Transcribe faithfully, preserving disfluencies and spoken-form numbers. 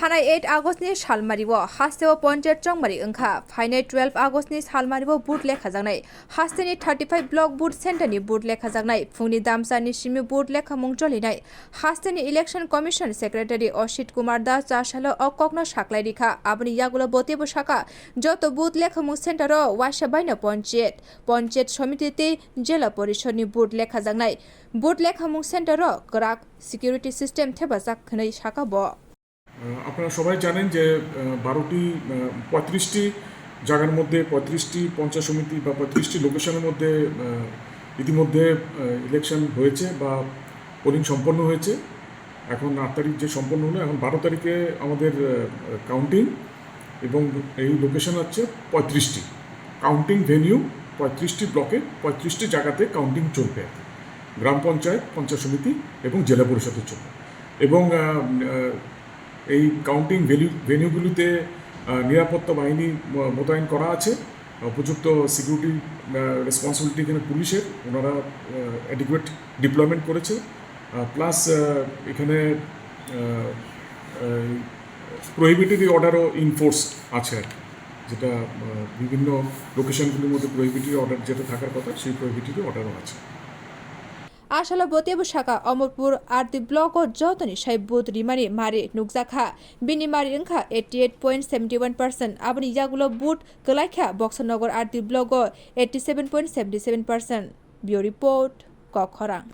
Thanai eight August ni salmari o haste o ponchayat chongmari wngkha. Phainai twelve August ni salmari o vote lekhajaknai. Haste ni thirty five block vote center ni vote lekhajaknai. Phungni damsa ni simi vote lekhamung cholinai. Haste ni election commission secretary Oshit Kumar Das chasalo o kokno saklai rikha. Aboni yagulo botebo saka joto vote lekhamung center o waisa baino ponchayat, ponchayat somiti tei jela porishod ni vote lekhajaknai. Vote lekhamung center o kwrak security system thepajak hwnwi saka bo. আহ, আপনারা সবাই জানেন যে আহ, বারোটি আহ, পঁয়ত্রিশটি জায়গার মধ্যে পঁয়ত্রিশটি পঞ্চায়েত সমিতি বা পঁয়ত্রিশটি লোকেশনের মধ্যে আহ, ইতিমধ্যে ইলেকশন হয়েছে বা পোলিং সম্পন্ন হয়েছে। এখন আট তারিখ যে সম্পন্ন হলো, এখন বারো তারিখে আমাদের কাউন্টিং এবং এই লোকেশন হচ্ছে পঁয়ত্রিশটি। কাউন্টিং ভেনিউ পঁয়ত্রিশটি ব্লকে পঁয়ত্রিশটি জায়গাতে কাউন্টিং চলবে আর কি। গ্রাম পঞ্চায়েত, পঞ্চায়েত সমিতি এবং জেলা পরিষদের জন্য। এবং আহ, আহ, এই কাউন্টিং ভ্যালু ভেনিউগুলিতে আহ, নিরাপত্তা বাহিনী ম- মোতায়েন করা আছে। উপযুক্ত সিকিউরিটি রেসপন্সিবিলিটি এখানে পুলিশের, ওনারা অ্যাডিকুয়েট ডিপ্লয়মেন্ট করেছে। প্লাস এখানে প্রোহিবিটরি অর্ডারও ইনফোর্স আছে আর কি, যেটা আহ, বিভিন্ন লোকেশনগুলির মধ্যে প্রোহিবিটরি অর্ডার যেটা থাকার কথা, সেই প্রোহিবিটরি অর্ডারও আছে। Asalo botebo saka Omorpur R D block o jotoni sai vote rimani mari nukjakha. Bini mari wngkha eighty eight point seventy one percent. Aboni yagulo vote kwlaikha Boxanagar R D block o eighty seven point seventy seven percent. Bureau report, Kokkhorang.